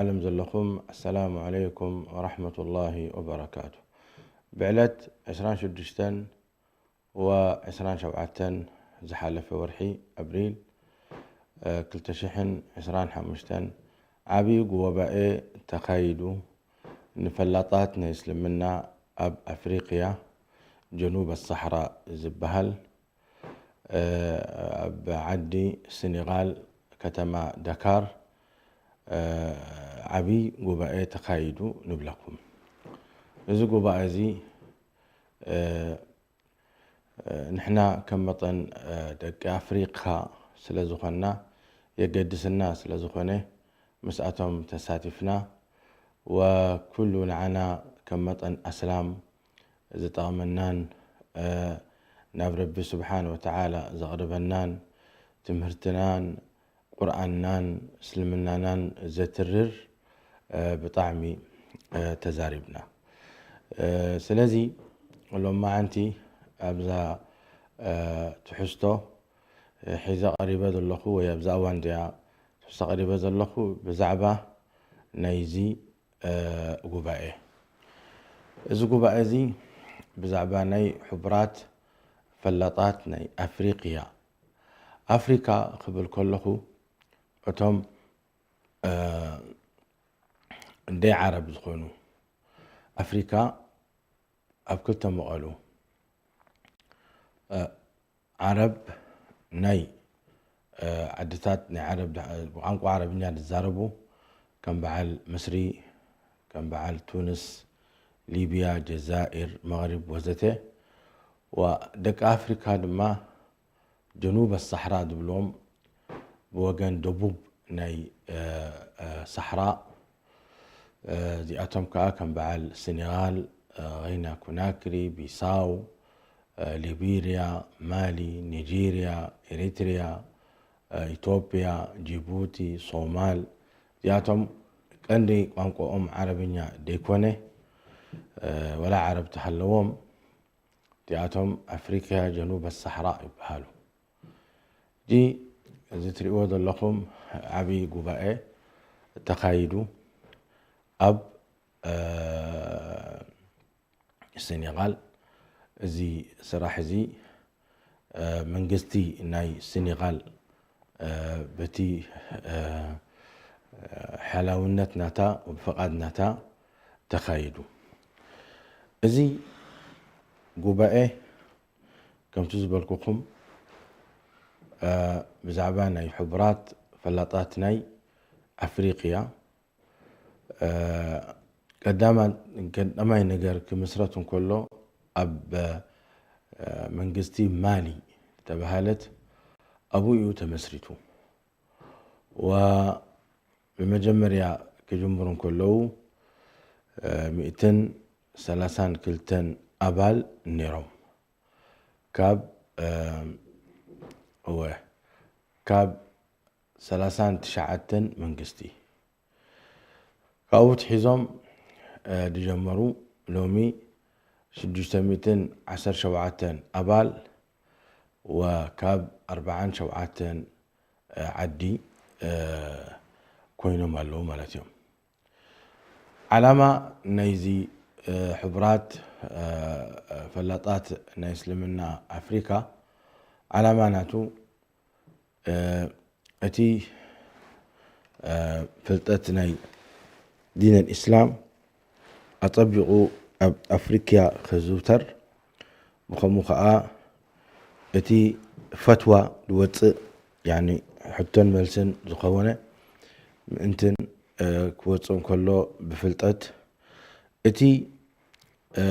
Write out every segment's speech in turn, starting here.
ዓለም ዘለኹም፣ ኣሰላሙ ዓለይኩም ወራሕመቱላሂ ወበረካቱ። ብዕለት ዕስራን ሽዱሽተን ወዕስራን ሸውዓተን ዝሓለፈ ወርሒ ኣፕሪል፣ እ፣ ክልተ ሽሕን ዕስራን ሓሙሽተን ዓብዪ ጉባኤ ተኻይዱ። ንፈላጣት ናይ እስልምና ኣብ ኣፍሪቅያ ጀኑብ ኣሳሕራ ዝበሃል፣ እ፣ ኣብ ዓዲ ስኔጋል ከተማ ዳካር፣ እ፣ ዓብዪ ጉባኤ ተኻይዱ ንብለኩም። እዚ ጉባኤ እዚ፣ እ፣ እ፣ ንሕና ከም መጠን፣ እ፣ ደቂ ኣፍሪቃ ስለ ዝኾንና፣ የገድስና ስለ ዝኾነ፣ ምስኣቶም ተሳቲፍና፣ ወኩሉ ንዓና ከም መጠን ኣስላም ዝጠቕመናን፣ እ፣ ናብ ረቢ ስብሓን ወተዓላ ዘቕርበናን፣ ትምህርትናን ቁርኣንናን እስልምናናን ዘትርር፣ እ፣ ብጣዕሚ፣ እ፣ ተዛሪብና። እ፣ ስለዚ ሎማዓንቲ ኣብዛ፣ እ፣ ትሕዝቶ፣ እ፣ ሒዘ ቀሪበ ዘለኹ ወይ ኣብዛ እዋን እዚኣ ትሕዝቶ ቀሪበ ዘለኹ ብዛዕባ ናይዚ፣ እ፣ ጉባኤ። እዚ ጉባኤ እዚ ብዛዕባ ናይ ሕቡራት ፈላጣት ናይ ኣፍሪቅያ፣ ኣፍሪካ ክብል ከለኹ እቶም፣ እ፣ ደይ ዓረብ ዝኾኑ፣ ኣፍሪካ ኣብ ክልተ መቐሉ፣ እ፣ ዓረብ ናይ፣ እ፣ ዓድታት ናይ ዓረብ ዳ-፣ ብቋንቋ ዓረብኛ ዝዛረቡ ከም በዓል ምስሪ፣ ከም በዓል ቱንስ፣ ሊብያ፣ ጀዛኢር፣ መግሪብ ወዘተ። ወደቂ ኣፍሪካ ድማ ጀኑብ ኣሳሕራ ዝብልዎም ብወገን ደቡብ ናይ፣ እ፣ እ፣ ሳሕራ፣ እ፣ እዚኣቶም ከኣ ከም በዓል ሴኔጋል፣ እ፣ ጊና ኮናክሪ፣ ቢሳው፣ እ፣ ሊቤርያ፣ ማሊ፣ ኒጀርያ፣ ኤሪትርያ፣ እ፣ ኢትዮጵያ፣ ጂቡቲ፣ ሶማል፣ እዚኣቶም ቀንዲ ቋንቋኦም ዓረብኛ ደይኮነ፣ እ፣ ወላ ዓረብ ተሃለዎም፣ እዚኣቶም ኣፍሪካ ጀኑብ ኣሳሕራ ይበሃሉ። ሕጂ እዚ ትሪእዎ ዘለኹም ዓብዪ ጉባኤ ተኻይዱ ኣብ፣ እ፣ ሴኔጋል። እዚ ስራሕ እዚ፣ እ፣ መንግስቲ ናይ ሴኔጋል፣ እ፣ በቲ፣ እ፣ ሓላውነት ናታ፣ ብፍቓድ ናታ ተኻይዱ። እዚ ጉባኤ ከምቲ ዝበልኩኹም፣ እ፣ ብዛዕባ ናይ ሕቡራት ፈላጣት ናይ ኣፍሪቅያ፣ እ፣ ቀዳማ-፣ ቀዳማይ ነገር ክምስረት እንከሎ ኣብ፣ እ፣ መንግስቲ ማሊ ዝተባሃለት ኣብኡ እዩ ተመስሪቱ። ወ-፣ ብመጀመርያ ክጅምሩ እንከለዉ፣ እ፣ ሚእትን ሰላሳን ክልተን ኣባል ነይሮም። ካብ፣ እ፣ እወ፣ ካብ ሰላሳን ትሽዓተን መንግስቲ። ካብኡ ትሒዞም፣ እ፣ ዝጀመሩ ሎሚ ሽዱሽተ ሚእትን ዓሰርተ ሸውዓተን ኣባል ወካብ ኣርባዓን ሸውዓተን፣ እ፣ ዓዲ፣ እ፣ ኮይኖም ኣለዉ ማለት እዮም። ዓላማ ናይዚ፣ እ፣ ሕቡራት፣ እ፣ ፈላጣት ናይ እስልምና ኣፍሪካ፣ ዓላማ ናቱ፣ እ፣ እቲ፣ እ፣ ፍልጠት ናይ ዲን ኣልእስላም ኣጸቢቑ ኣብ ኣፍሪካ ክዝውተር፣ ብኸምኡ ኸዓ እቲ ፈትዋ ዝወፅእ፣ ያኒ ሕቶን መልስን ዝኸወነ ምእንትን፣ እ፣ ክወፅእ እንከሎ ብፍልጠት እቲ፣ እ፣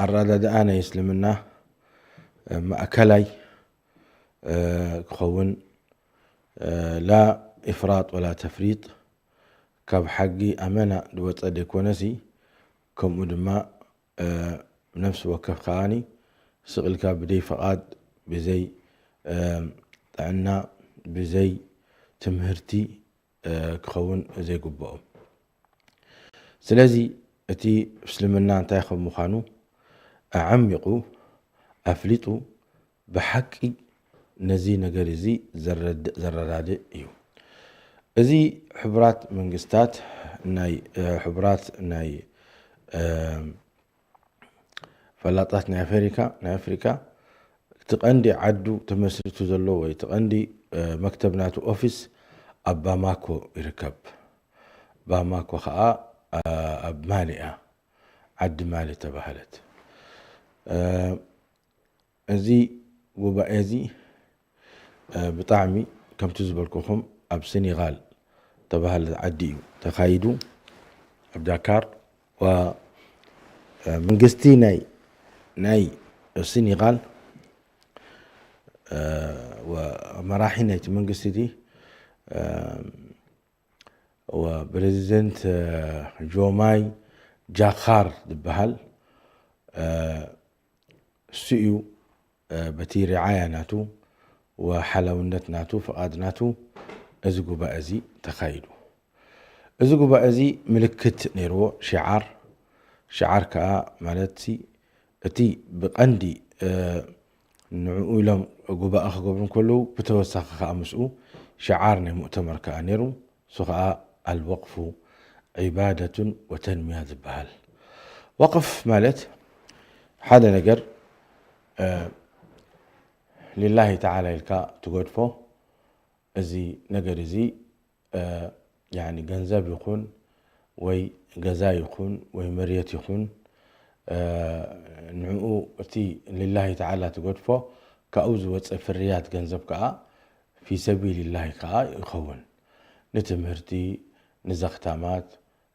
ኣረዳድኣ ናይ እስልምና፣ እ፣ ማእከላይ፣ እ፣ ክኸውን፣ እ፣ ላ ኢፍራጥ ወላ ተፍሪጥ፣ ካብ ሓጊ ኣመና ዝወፀ ዘይኮነሲ፣ ከምኡ ድማ፣ እ፣ ነፍሲ ወከፍ ከዓኒ ስቕ ኢልካ ብዘይ ፍቓድ፣ ብዘይ፣ እ፣ ጥዕና፣ ብዘይ ትምህርቲ፣ እ፣ ክኸውን ዘይግብኦ። ስለዚ እቲ እስልምና እንታይ ከም ምዃኑ ኣዓሚቑ ኣፍሊጡ ብሓቂ ነዚ ነገር እዚ ዘረድ-፣ ዘረዳድእ እዩ። እዚ ሕቡራት መንግስታት ናይ ሕቡራት ናይ ፈላጣት ናይ ኣፍሪካ ናይ ኣፍሪካ እቲ ቀንዲ ዓዱ ተመስሪቱ ዘሎ ወይ እቲ ቀንዲ መክተብ ናቱ ኦፊስ ኣብ ባማኮ ይርከብ። ባማኮ ከዓ ኣብ ማሊ እያ፣ ዓዲ ማሊ ተባህለት። እዚ ጉባኤ እዚ ብጣዕሚ ከምቲ ዝበልኩኹም ኣብ ሴኔጋል ተባህለት ዓዲ እዩ ተኻይዱ፣ ኣብ ዳካር። መንግስቲ ናይ ናይ ሴኔጋል መራሒ ናይቲ መንግስቲ እቲ ፕሬዚደንት ጆማይ ጃኻር ዝበሃል እሱ እዩ። በቲ ሪዓያ ናቱ ወሓላውነት ናቱ ፍቓድ ናቱ እዚ ጉባኤ እዚ ተኻይዱ። እዚ ጉባኤ እዚ ምልክት ነይርዎ፣ ሽዓር። ሽዓር ከዓ ማለት እቲ ብቐንዲ ንዕኡ ኢሎም ጉባኤ ክገብሩ እንከለዉ፣ ብተወሳኺ ከዓ ምስኡ ሽዓር ናይ ሙእተመር ከዓ ነይሩ። እሱ ከዓ ኣልወቅፉ ዒባደቱን ወተንሚያ ዝበሃል። ወቅፍ ማለት ሓደ ነገር ሊላሂ ተዓላ ኢልካ ትገድፎ። እዚ ነገር እዚ ገንዘብ ይኹን ወይ ገዛ ይኹን ወይ መሬት ይኹን ንዕኡ እቲ ሊላሂ ተዓላ ትገድፎ፣ ካብኡ ዝወፀ ፍርያት ገንዘብ ከዓ ፊ ሰቢልላሂ ከዓ ይኸውን። ንትምህርቲ፣ ንዘኽታማት፣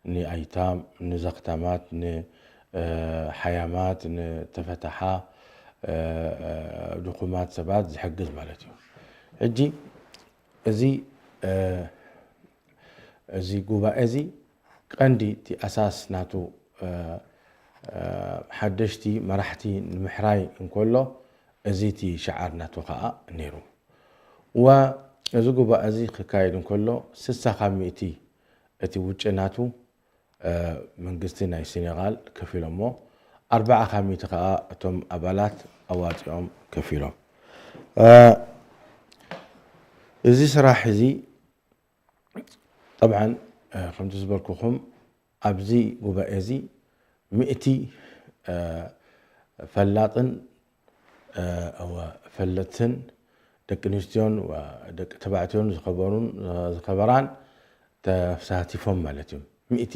ንኣይታም፣ ንዘኽታማት፣ ንሓያማት፣ ንተፈታሓ ድኹማት ሰባት ዝሕግዝ ማለት እዩ። ሕጂ እዚ እዚ ጉባኤ እዚ ቀንዲ እቲ ኣሳስ ናቱ ሓደሽቲ መራሕቲ ንምሕራይ እንከሎ እዚ እቲ ሽዓር ናቱ ከዓ ነይሩ። ወ እዚ ጉባኤ እዚ ክካየድ እንከሎ ስሳ ካብ ሚእቲ እቲ ውጭ ናቱ መንግስቲ ናይ ሴኔጋል ከፊሎሞ፣ ኣርባዓ ካብ ሚእቲ ከዓ እቶም ኣባላት ኣዋፂኦም ከፊሎም። እዚ ስራሕ እዚ ጠብዓን ከምቲ ዝበልኩኹም ኣብዚ ጉባኤ እዚ ሚእቲ ፈላጥን ፈለጥትን ደቂ ኣንስትዮን ደቂ ተባዕትዮን ዝኸበሩን ዝኸበራን ተሳቲፎም ማለት እዩ። ሚእቲ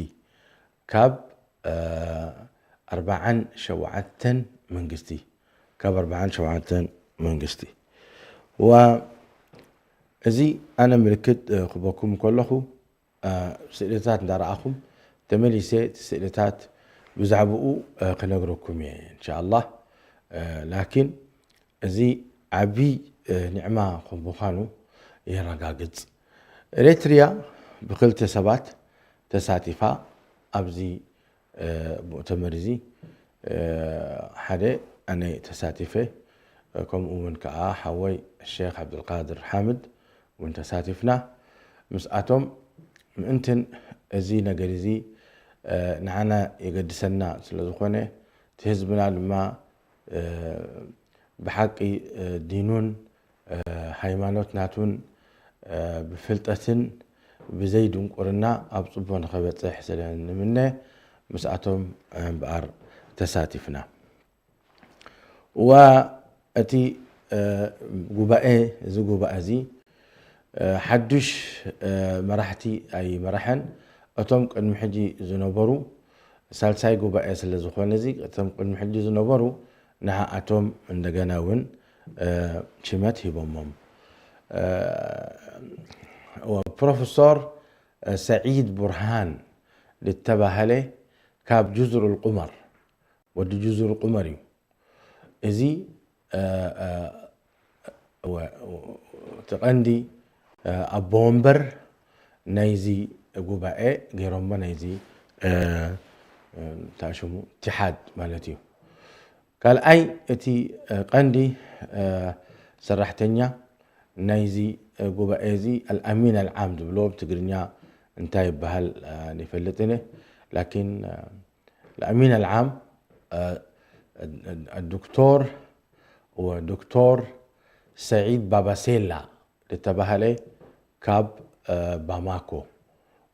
ካብ ኣርባዓን ሸውዓተን መንግስቲ ካብ ኣርባዓን ሸውዓተን መንግስቲ ዋ እዚ ኣነ ምልክት ክበኩም ከለኹ ስእልታት እንዳረኣኹም ተመሊሰ እቲ ስእልታት ብዛዕባኡ ክነግረኩም እየ እንሻኣላህ። ላኪን እዚ ዓብዪ ኒዕማ ከም ምዃኑ የረጋግጽ። ኤሪትሪያ ብክልተ ሰባት ተሳቲፋ ኣብዚ ሙእተመር እዚ ሓደ ኣነ ተሳቲፈ፣ ከምኡ እውን ከዓ ሓወይ ሼክ ዓብዱልቃድር ሓምድ እውን ተሳቲፍና። ምስኣቶም ምእንትን እዚ ነገር እዚ ንዓና የገድሰና ስለ ዝኾነ እቲ ህዝብና ድማ ብሓቂ ዲኑን ሃይማኖት ናቱን ብፍልጠትን ብዘይ ድንቁርና ኣብ ጽቡቕ ንኸበጽሕ ስለ ንምነ ምስኣቶም እምበኣር ተሳቲፍና። ዋ እቲ ጉባኤ እዚ ጉባኤ እዚ ሓዱሽ መራሕቲ ኣይመራሐን። እቶም ቅድሚ ሕጂ ዝነበሩ ሳልሳይ ጉባኤ ስለ ዝኾነ እዚ እቶም ቅድሚ ሕጂ ዝነበሩ ንዓኣቶም እንደገና እውን ሽመት ሂቦሞም። ፕሮፌሶር ሰዒድ ቡርሃን ዝተባህለ ካብ ጁዙር ቁመር ወዲ ጁዙር ቁመር እዩ። እዚ እቲ ቀንዲ ኣቦ ወንበር ናይዚ ጉባኤ ገይሮሞ ናይዚ እንታይ ሽሙ ኢትሓድ ማለት እዩ። ካልኣይ እቲ ቀንዲ ሰራሕተኛ ናይዚ ጉባኤ እዚ ኣልኣሚን ኣልዓም ዝብሎ ብትግርኛ እንታይ ይበሃል ይፈልጥን ላኪን الأمين العام الدكتور ودكتور سعيد باباسيلا للتبهلة كاب ባማኮ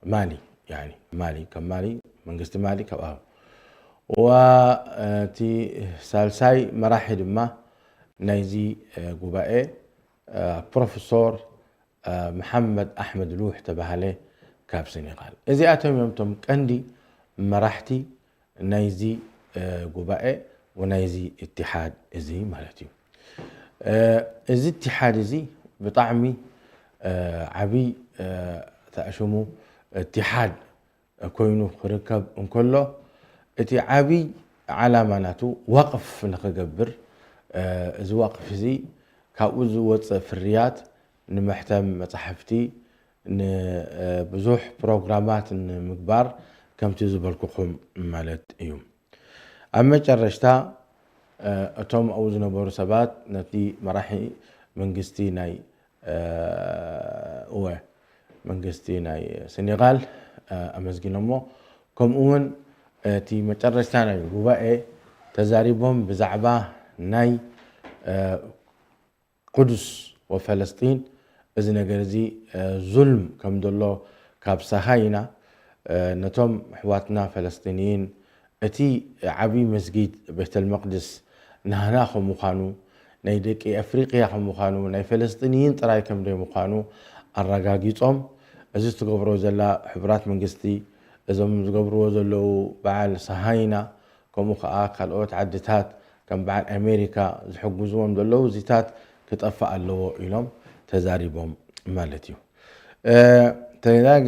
ማሊ፣ ማሊ ከም ማሊ መንግስቲ ማሊ ካብ ኣብ ወእቲ ሳልሳይ መራሒ ድማ ናይዚ ጉባኤ ፕሮፌሶር መሓመድ ኣሕመድ ሉሕ ተባሃለ ካብ ሴኔጋል። እዚኣቶም እዮም እቶም ቀንዲ መራሕቲ ናይዚ ጉባኤ ወናይዚ እትሓድ እዚ ማለት እዩ። እዚ እትሓድ እዚ ብጣዕሚ ዓብዪ ተኣሽሙ እትሓድ ኮይኑ ክርከብ እንከሎ፣ እቲ ዓብዪ ዓላማ ናቱ ወቕፍ ንክገብር፣ እዚ ወቕፍ እዚ ካብኡ ዝወፅእ ፍርያት ንመሕተም መፃሕፍቲ፣ ንብዙሕ ፕሮግራማት ንምግባር ከምቲ ዝበልኩኹም ማለት እዩ። ኣብ መጨረሽታ እቶም ኣብኡ ዝነበሩ ሰባት ነቲ መራሒ መንግስቲ ናይ እወ መንግስቲ ናይ ሴኔጋል ኣመስጊኖሞ። ከምኡ እውን እቲ መጨረሽታ ናይ ጉባኤ ተዛሪቦም ብዛዕባ ናይ ቁዱስ ወፈለስጢን እዚ ነገር እዚ ዙልም ከም ዘሎ ካብ ሰሃይና ነቶም ኣሕዋትና ፈለስጢንይን እቲ ዓብዪ መስጊድ ቤተል መቅድስ ናህና ከም ምዃኑ ናይ ደቂ ኣፍሪቅያ ከም ምዃኑ ናይ ፈለስጢንይን ጥራይ ከም ደይ ምዃኑ ኣረጋጊጾም እዚ ትገብሮ ዘላ ሕቡራት መንግስቲ እዞም ዝገብርዎ ዘለዉ በዓል ሰሃይና ከምኡ ከዓ ካልኦት ዓድታት ከም በዓል ኣሜሪካ ዝሕግዝዎም ዘለዉ እዚታት ክጠፍእ ኣለዎ ኢሎም ተዛሪቦም ማለት እዩ።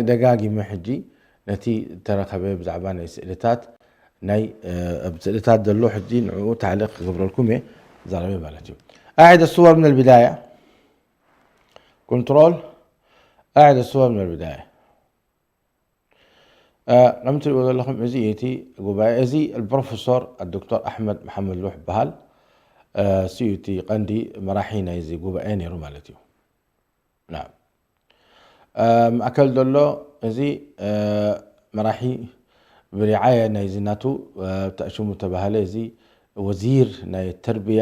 ደጋጊመ ሕጂ ነቲ ተረኸበ ብዛዕባ ናይ ስእልታት ናይ ኣብ ስእልታት ዘሎ ሕጂ ንዕኡ ታዕሊቕ ክገብረልኩም እየ ዛረበ ማለት እዩ። أعد الصور من البداية. كنترول. أعد الصور من البداية. ከምቲ ትሪእዎ ዘለኹም እዚ እቲ ጉባኤ እዚ ፕሮፌሶር ዶክተር ኣሕመድ መሓመድ ሉሕ ይበሃል። እሱ እቲ ቀንዲ መራሒ ናይዚ ጉባኤ ነይሩ ማለት እዩ። ናም ማእከል ዘሎ እዚ መራሒ ብሪዓየ ናይዚ ናቱ ተእሽሙ ተባሃለ እዚ ወዚር ናይ ተርብያ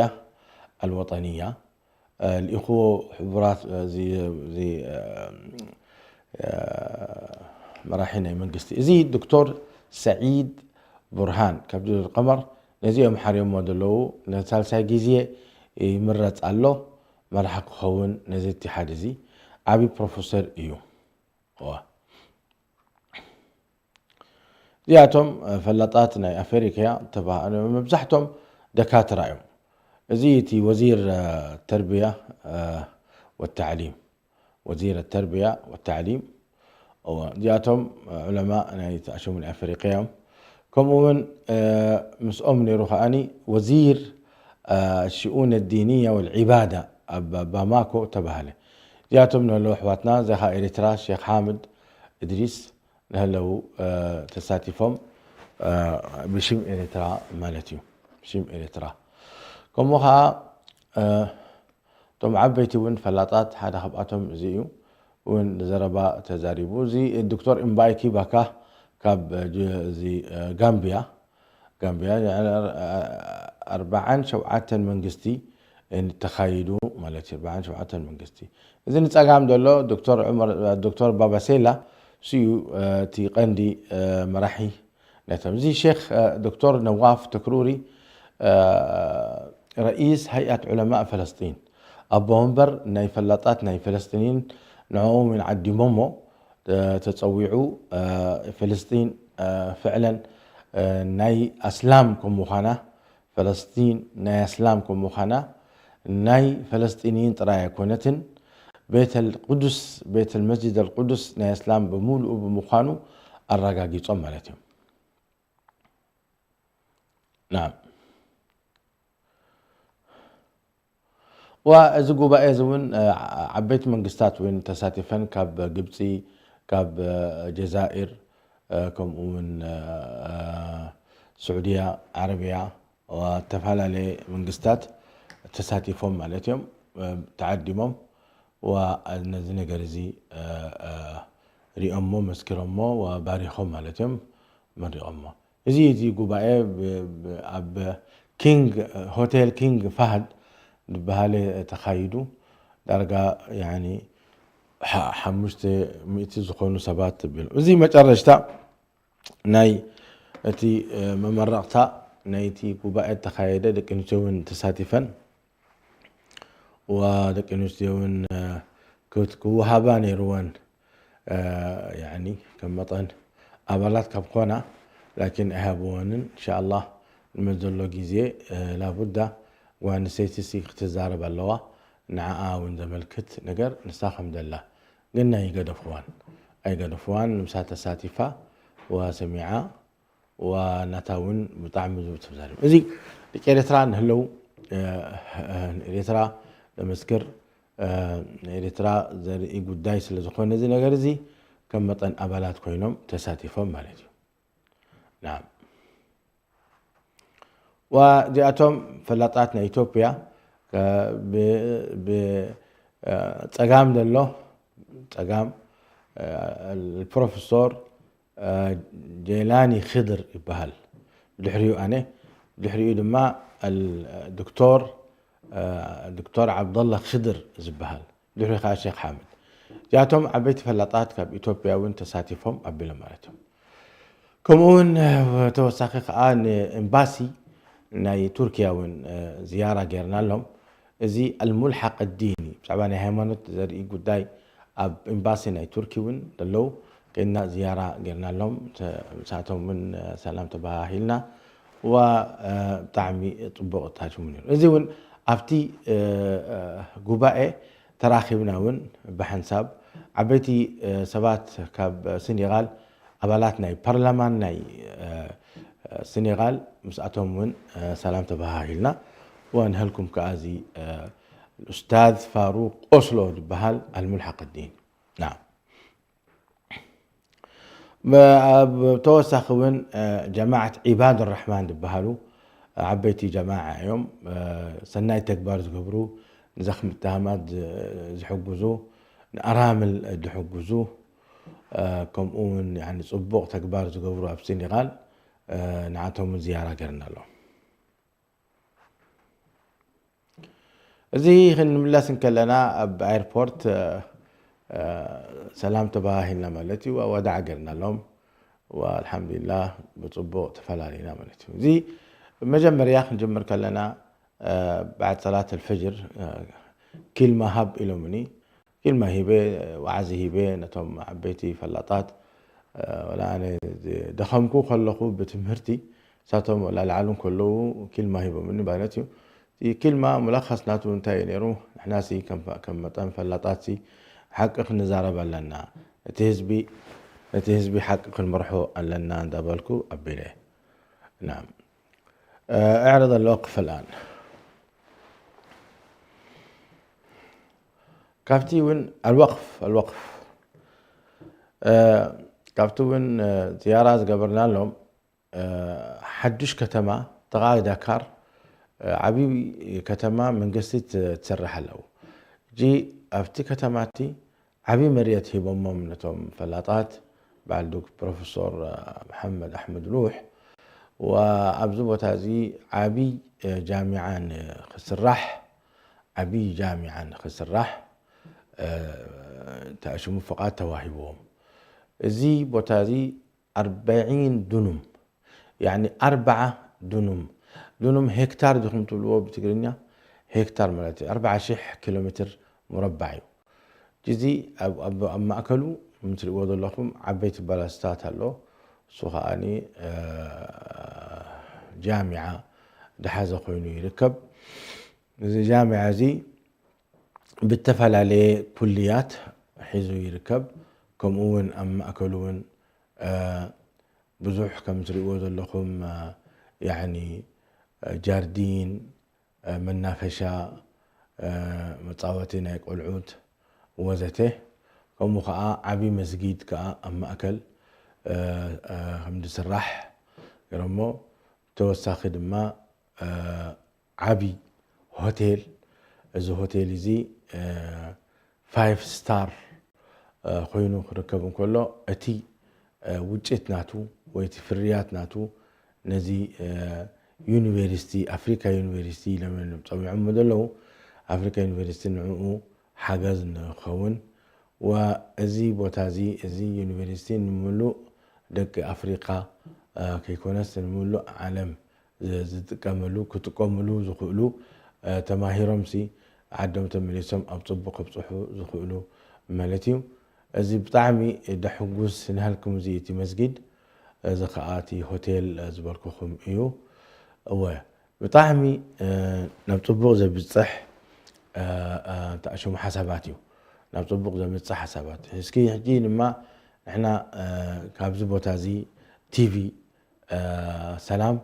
ኣልወጠንያ ልኢኽዎ ሕቡራት መራሒ ናይ መንግስቲ እዚ ዶክተር ሰዒድ ቡርሃን ካብ ጀበል ቀመር ነዚኦም ሓርዮሞ ዘለዉ ንሳልሳይ ግዜ ይምረፅ ኣሎ መራሒ ክኸውን ነዚ እትሓድ እዚ ዓብዪ ፕሮፌሰር እዩ። እዚኣቶም ፈላጣት ናይ ኣፈሪካ መብዛሕቶም ደካትራ እዮም። እዚ እቲ ወዚር ተርብያ ወተዕሊም ወዚር ተርብያ ወተዕሊም እዚኣቶም ዑለማ ናይ ተኣሸሙ ናይ ኣፈሪካ እዮም። ከምኡ እውን ምስኦም ነይሩ ከዓኒ ወዚር ሽኡን ዲንያ ወልዒባዳ ኣብ ባማኮ ተባሃለ። እዚኣቶም ንህለው ኣሕዋትና ዘኻ ኤርትራ ሼክ ሓምድ እድሪስ ንህለው ተሳቲፎም ብሽም ኤርትራ ማለት እዩ። ብሽም ኤርትራ ከምኡ ከዓ እቶም ዓበይቲ እውን ፈላጣት ሓደ ካብኣቶም እዚ እዩ እውን ዘረባ ተዛሪቡ። እዚ ዶክተር እምባይኪ ባካ ካብ እዚ ጋምቢያ ጋምቢያ ኣርባዓን ሸውዓተን መንግስቲ ተኻይዱ ማለት እዩ። ኣርባዓን ሸውዓተን መንግስቲ እዚ ንፀጋም ዘሎ ዶክተር ዑመር ዶክተር ባባሴላ ስዩ እቲ ቀንዲ መራሒ ነቶም እዚ ሼክ ዶክተር ነዋፍ ተክሩሪ ረኢስ ሃይኣት ዑለማእ ፈለስጢን ኣቦ ወንበር ናይ ፈላጣት ናይ ፈለስጢንን ንዕኦም ዓዲሞሞ ተፀዊዑ ፈለስጢን ፍዕለን ናይ ኣስላም ከም ምዃና ፈለስጢን ናይ ኣስላም ከም ምዃና ናይ ፈለስጢንይን ጥራይ ኣይኮነትን ቤተል ቁዱስ ቤተል መስጅድ ኣልቁዱስ ናይ ኣስላም ብምሉኡ ብምዃኑ ኣረጋጊጾም ማለት እዮም። ናም ዋ እዚ ጉባኤ እዚ እውን ዓበይቲ መንግስታት እውን ተሳቲፈን ካብ ግብፂ ካብ ጀዛኢር ከምኡ እውን ስዑድያ ዓረብያ ዝተፈላለየ መንግስታት ተሳቲፎም ማለት እዮም ተዓዲሞም ነዚ ነገር እዚ ሪኦሞ መስኪሮሞ ባሪኾም ማለት እዮም መሪቖሞ። እዚ እቲ ጉባኤ ኣብ ኪንግ ሆቴል ኪንግ ፋህድ ዝበሃለ ተኻይዱ ዳርጋ ያኒ ሓሙሽተ ሚእቲ ዝኾኑ ሰባት ተቢሎም። እዚ መጨረሽታ ናይ እቲ መመረቕታ ናይቲ ጉባኤ ተኻየደ። ደቂ ኣንስትዮ እውን ተሳቲፈን፣ ወደቂ ኣንስትዮ እውን ክወሃባ ነይርወን። ያኒ ከም መጠን ኣባላት ካብ ኮና ላኪን ኣይሃብወንን። እንሻኣላህ ንመን ዘሎ ግዜ ላቡዳ ጓል ኣንስተይቲ ክትዛረብ ኣለዋ። ንዓኣ እውን ዘመልክት ነገር ንሳ ከም ዘላ ግን ኣይገደፍዋን ኣይገደፍዋን። ንምሳ ተሳቲፋ ወሰሚዓ ወናታ እውን ብጣዕሚ ዝብት ተዛሪቡ። እዚ ደቂ ኤርትራ ንህለው ኤርትራ ለመስክር ኤርትራ ዘርኢ ጉዳይ ስለ ዝኾነ እዚ ነገር እዚ ከም መጠን ኣባላት ኮይኖም ተሳቲፎም ማለት እዩ። ናም ወዚኣቶም ፈላጣት ናይ ኢትዮጵያ ብጸጋም ዘሎ ጸጋም ፕሮፌሶር ጀይላኒ ክድር ይበሃል። ድሕሪኡ ኣነ ድሕሪኡ ድማ ዶክተር ዶክተር ዓብደላ ክድር ዝበሃል፣ ድሕሪ ከዓ ሼክ ሓምድ። እዚኣቶም ዓበይቲ ፈላጣት ካብ ኢትዮጵያ እውን ተሳቲፎም ኣቢሎም ማለት እዮም። ከምኡ እውን ተወሳኺ ከዓ ንኤምባሲ ናይ ቱርኪያ እውን ዝያራ ጌርና ኣሎም። እዚ ኣልሙልሓቅ ዲኒ ብዛዕባ ናይ ሃይማኖት ዘርኢ ጉዳይ ኣብ ኤምባሲ ናይ ቱርኪ እውን ዘለዉ ከይድና ዝያራ ጌርና ኣሎም። ንሳቶም እውን ሰላም ተባሃሂልና። ዋ ብጣዕሚ ፅቡቅ ታሽሙ ነይሩ። እዚ እውን ኣብቲ ጉባኤ ተራኺብና እውን ብሓንሳብ ዓበይቲ ሰባት ካብ ሴኔጋል ኣባላት ናይ ፓርላማን ናይ ሴኔጋል ምስኣቶም እውን ሰላም ተባሃሂልና። ወንሀልኩም ከኣ እዚ ኡስታዝ ፋሩቅ ኦስሎ ዝበሃል ኣልሙልሓቅ ዲን። ናም ተወሳኺ እውን ጀማዓት ዒባድ ራሕማን ዝበሃሉ ዓበይቲ ጀማዓ እዮም። ሰናይ ተግባር ዝገብሩ፣ ንዘኽሚ ተሃማት ዝሕግዙ፣ ንኣራምል ዝሕግዙ፣ ከምኡ እውን ጽቡቕ ተግባር ዝገብሩ ኣብ ሴኔጋል ንዓቶም እውን ዝያራ ገርና ኣሎ። እዚ ክንምለስ እንከለና ኣብ ኤርፖርት ሰላም ተባሂልና ማለት እዩ። ወዳዕ ገርና ኣሎም። ወኣልሓምዱሊላህ ብፅቡቅ ተፈላለና ማለት እዩ። እዚ መጀመርያ ክንጅምር ከለና ባዕድ ሰላት ኣልፈጅር ኪልማ ሃብ ኢሎምኒ። ኪልማ ሂበ፣ ዋዕዚ ሂበ ነቶም ዓበይቲ ፈላጣት። ወላ ኣነ ደኸምኩ ከለኹ ብትምህርቲ፣ እሳቶም ወላ ላዕሉ ከለዉ ኪልማ ሂቦምኒ ማለት እዩ። እቲ ኪልማ ሙላኸስ ናቱ እንታይ እዩ ነይሩ? ንሕናሲ ከም መጠን ፈላጣትሲ ሓቂ ክንዛረብ ኣለና። እቲ ህዝቢ እቲ ህዝቢ ሓቂ ክንመርሖ ኣለና እንዳበልኩ ኣቢለ። ናም እዕረድ ኣልወቅፍ ኣልኣን። ካብቲ እውን ኣልወቅፍ ኣልወቅፍ ካብቲ እውን ዝያራ ዝገበርናሎም ሓዱሽ ከተማ ጥቓ ዳካር ዓብዪ ከተማ መንግስቲ ትሰርሕ ኣለዉ። እጂ ኣብቲ ከተማ እቲ ዓብዪ መሬት ሂቦሞም ነቶም ፈላጣት በዓል ዶክ ፕሮፌሶር መሓመድ ኣሕመድ ኑሕ። ወኣብዚ ቦታ እዚ ዓብዪ ጃሚዓ ንክስራሕ ዓብዪ ጃሚዓ ንክስራሕ ተኣሽሙ ፍቓድ ተዋሂብዎም። እዚ ቦታ እዚ ኣርበዒን ዱኑም ያኒ ኣርባዓ ዱኑም ዱኑም ሄክታር ዲኹም ትብልዎ ብትግርኛ? ሄክታር ማለት እዩ ኣርባዓ ሽሕ ኪሎ ሜትር ሙረባዕ እዩ። እዚ ኣብ ማእከሉ ምትሪእዎ ዘለኹም ዓበይቲ ባላስታት ኣሎ። እሱ ከዓኒ ጃሚዓ ድሓዘ ኮይኑ ይርከብ። እዚ ጃሚዓ እዚ ብተፈላለየ ኩልያት ሒዙ ይርከብ። ከምኡ እውን ኣብ ማእከሉ እውን ብዙሕ ከም ትሪእዎ ዘለኹም ያኒ ጃርዲን፣ መናፈሻ፣ መፃወቲ ናይ ቆልዑት ወዘተ። ከምኡ ከዓ ዓብዪ መስጊድ ከዓ ኣብ ማእከል ከም ዝስራሕ ገይሮሞ። ተወሳኺ ድማ ዓቢ ሆቴል፣ እዚ ሆቴል እዚ ፋይቭ ስታር ኮይኑ ክርከብ እንከሎ እቲ ውፅኢት ናቱ ወይ እቲ ፍርያት ናቱ ነዚ ዩኒቨርሲቲ ኣፍሪካ ዩኒቨርሲቲ ኢሎም ጸዊዖሞ ዘለዉ ኣፍሪካ ዩኒቨርሲቲ ንዕኡ ሓገዝ ንኸውን ወእዚ ቦታ እዚ፣ እዚ ዩኒቨርሲቲ ንምሉእ ደቂ ኣፍሪቃ፣ እ፣ ከይኮነስ ንምሉእ ዓለም ዝ-፣ ዝጥቀመሉ፣ ክጥቀምሉ ዝኽእሉ፣ እ፣ ተማሂሮምሲ ዓዶም ተመሊሶም ኣብ ጽቡቕ ከብጽሑ ዝኽእሉ ማለት እዩ። እዚ ብጣዕሚ ደሕጉስ ንሃልኩም፣ እዚ እቲ መስጊድ፣ እዚ ከኣ እቲ ሆቴል፣ እ፣ ዝበልኩኹም እዩ። እወ፣ ብጣዕሚ፣ እ፣ ናብ ጽቡቕ ዘብጽሕ፣ እ፣ እ፣ ተኣሽሙ ሓሳባት እዩ። ናብ ጽቡቕ ዘምጽእ ሓሳባት። እስኪ ሕጂ ድማ ንሕና፣ እ፣ ካብዚ ቦታ እዚ ቲቪ፣ እ፣ ሰላም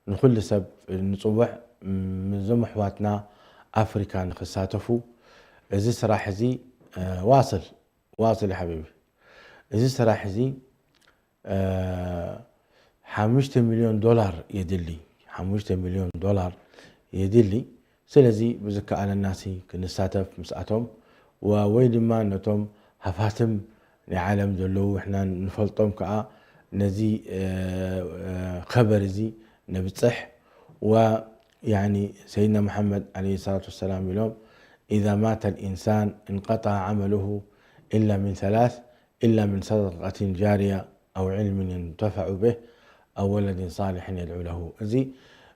ንኹሉ ሰብ ንጽውዕ፣ ም-፣ እዞም ኣሕዋትና ኣፍሪካ ንኽሳተፉ፣ እዚ ስራሕ እዚ፣ እ፣ ዋስል፣ ዋስል ሓቢቢ። እዚ ስራሕ እዚ፣ እ፣ ሓሙሽተ ሚልዮን ዶላር የድሊ። ሓሙሽተ ሚልዮን ዶላር የድሊ። ስለዚ ብዝከኣለናሲ ክንሳተፍ ምስኣቶም፣ ወ-፣ ወይ ድማ ነቶም ሃፋትም ናይ ዓለም ዘለዉ፣ እሕና ንፈልጦም ከኣ ነዚ፣ እ፣ እ፣ ኸበር እዚ ነብጽሕ። ወ-፣ ያኒ ሰይድና መሓመድ ዓለይሂ ሰላቱ ወሰላም ኢሎም፣ "ኢዛ ማተ ልኢንሳን እንቀጠዐ ዓመሉሁ ኢላ ሚን ሰላስ፣ ኢላ ሚን ሰደቀትን ጃርያ ኣው ዕልምን ዩንተፈዑ ብህ ኣው ወለድን ሳሊሕን የድዑ ለሁ።" እዚ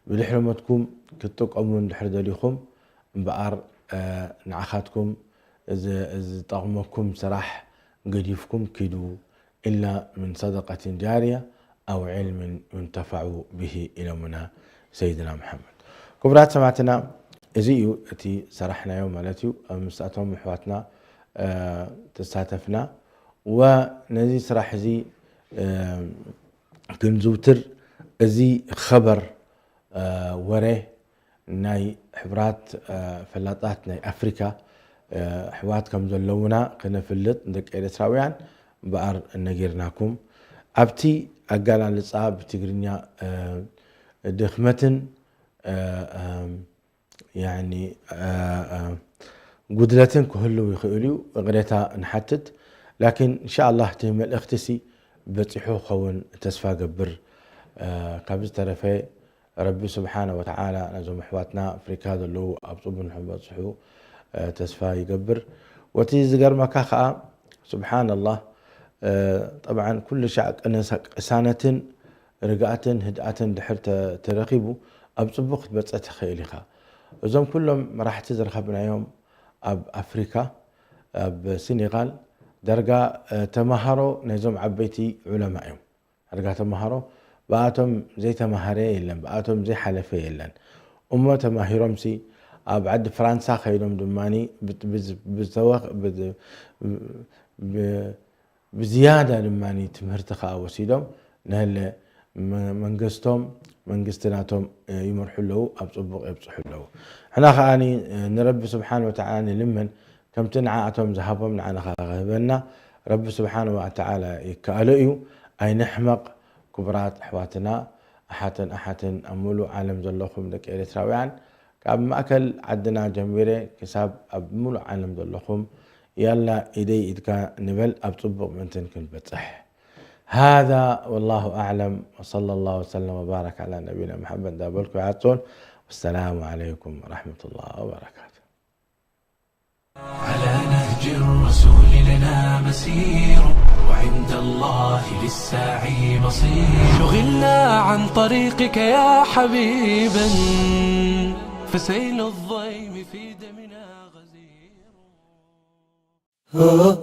ብድሕሪ ሞትኩም ክትጥቀሙ እንድሕር ደሊኹም እምበኣር፣ እ፣ ንዓኻትኩም እዚ፣ እዚ ዝጠቕመኩም ስራሕ ገዲፍኩም ኪዱ፣ ኢላ ምን ሰደቀትን ጃርያ ኣው ዕልምን ዩንተፈዑ ብሂ ኢሎምና ሰይድና መሓመድ። ክቡራት ሰማዕትና፣ እዚ እዩ እቲ ሰራሕናዮ ማለት እዩ። ምስኣቶም ኣሕዋትና፣ እ፣ ተሳተፍና፣ ወ ነዚ ስራሕ እዚ፣ እ፣ ክንዝውትር፣ እዚ ኸበር፣ እ፣ ወረ ናይ ሕቡራት፣ እ፣ ፈላጣት ናይ ኣፍሪካ፣ እ፣ ኣሕዋት ከም ዘለዉና ክነፍልጥ ንደቂ ኤርትራውያን እምበኣር ነጊርናኩም። ኣብቲ ኣገላልጻ ብትግርኛ፣ እ፣ ድኽመትን፣ እ፣ እ፣ ያኒ፣ እ፣ እ፣ ጉድለትን ክህልው ይኽእል እዩ፣ ይቕሬታ ንሓትት። ላኪን እንሻኣላህ እቲ መልእኽቲ ሲ በጺሑ ክኸውን ተስፋ ገብር። እ፣ ካብ ዝተረፈ ረቢ ስብሓነ ወተዓላ ነዞም ኣሕዋትና ኣፍሪካ ዘለዉ ኣብ ጽቡን ክበጽሑ፣ እ፣ ተስፋ ይገብር። ወቲ ዝገርመካ ከኣ ስብሓነላህ፣ እ፣ ጠብዓን ኩሉ ሻዕ ቅነሳ-፣ ቅሳነትን ርግኣትን ህድኣትን ድሕር ተ-፣ ተረኺቡ ኣብ ጽቡቕ ክትበጽሕ ትኽእል ኢኻ። እዞም ኩሎም መራሕቲ ዝረኸብናዮም ኣብ ኣፍሪካ፣ ኣብ ሴኔጋል ዳርጋ፣ እ፣ ተማሃሮ ናይዞም ዓበይቲ ዑለማ እዮም። ዳርጋ ተማሃሮ ብኣቶም ዘይተማሃረ የለን፣ ብኣቶም ዘይሓለፈ የለን። እሞ ተማሂሮምሲ ኣብ ዓዲ ፍራንሳ ከይዶም ድማኒ ብት-፣ ብዝ-፣ ብዝተወ-፣ ብዝ-፣ ብ-፣ ብዝያዳ ድማ ትምህርቲ ከኣ ወሲዶም ንህለ መ-፣ መንግስቶም፣ መንግስቲ ናቶም፣ እ፣ ይመርሑ ኣለዉ፣ ኣብ ጽቡቕ የብጽሑ ኣለዉ። ሕና ከኣ፣ እ፣ ንረቢ ስብሓን ወተዓላ ንልምን፣ ከምቲ ንዓኣቶም ዝሃቦም ንዓና ከኣ ክህበና ረቢ ስብሓን ወተዓላ ይከኣሎ እዩ። ኣይንሕመቕ ክቡራት ኣሕዋትና፣ ኣሓትን ኣሓትን ኣብ ሙሉእ ዓለም ዘለኹም ደቂ ኤርትራውያን፣ ካብ ማእከል ዓድና ጀሚረ ክሳብ ኣብ ሙሉእ ዓለም ዘለኹም፣ ያላ ኢደይ ኢድካ ንበል ኣብ ጽቡቕ ምእንትን ክንበጽሕ። هذا والله أعلم وصلى الله وسلم وبارك على نبينا محمد እንዳበልኩ ይዓጽውን። والسلام عليكم ورحمة الله وبركاته. على نهج الرسول لنا مسير، وعند الله للساعي مصير. شغلنا عن طريقك يا حبيبا، فسيل الضيم في دمنا غزير.